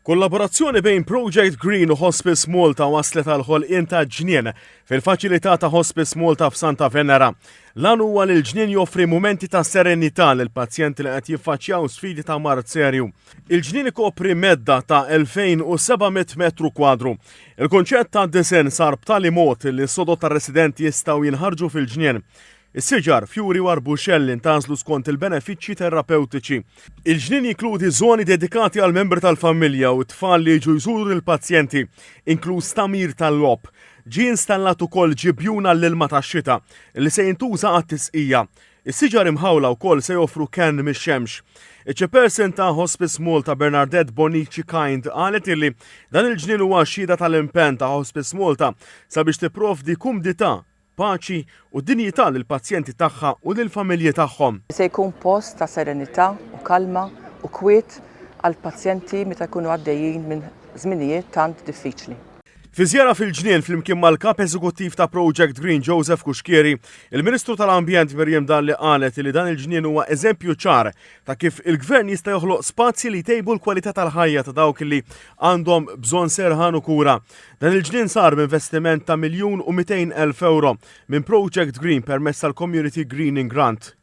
Kollaborazzjoni bejn Project Green u Hospice Malta waslet għal ħolqien ta' ġnien fil-faċilità ta' Hospice Malta f'Santa Venera. L-għan huwa li l-ġnien joffri mumenti ta' serenità lil pazjenti li qed jiffaċċjaw sfidi ta' mard serju. Il-ġnien ikopri medda ta' 2700 metru kwadru. Il-kunċett ta' disinn sar b'tali mod li s-sodod tar-residenti jistgħu jinħarġu fil-ġnien. Is-siġar, fjuri u arbuxelli ntgħażlu skont il-benefiċċji terapewtiċi. Il-ġnien jinkludi żoni dedikati għal membri tal-familja u t-tfal li jiġu jżuru lill-pazjenti, inkluż tagħmir tal-logħob. Ġie installat ukoll ġibjun għall-ilma tax-xita li se jintuża għat-tisqija. Is-siġar imħawla wkoll se joffru kenn mix-xemx. Iċ-Chairperson ta' Hospice Malta Bernardette Bonnici Kind qalet illi dan il-ġnien huwa xhieda tal-impenn ta' Hospice Malta sabiex tipprovdi kumdità, paċi u dinjità lill-pazjenti tagħha u lill-familji tagħhom. Se jkun post ta' serenità u kalma u kwiet għall-pazjenti meta jkunu għaddejjin minn żminijiet tant diffiċli. Fi żjara fil-ġnien flimkien mal-Kap Eżekuttiv ta' Project Green Joseph Cuschieri, il-Ministru tal-Ambjent Miriam Dalli qalet li dan il-ġnien huwa eżempju ċar ta' kif il-Gvern jista' joħloq spazji li jtejbu l-kwalità tal-ħajja ta' dawk li għandhom bżonn serħan u kura. Dan il-ġnien sar b'investiment ta' €1,200,000 minn Project Green permezz tal-Community Greening Grant.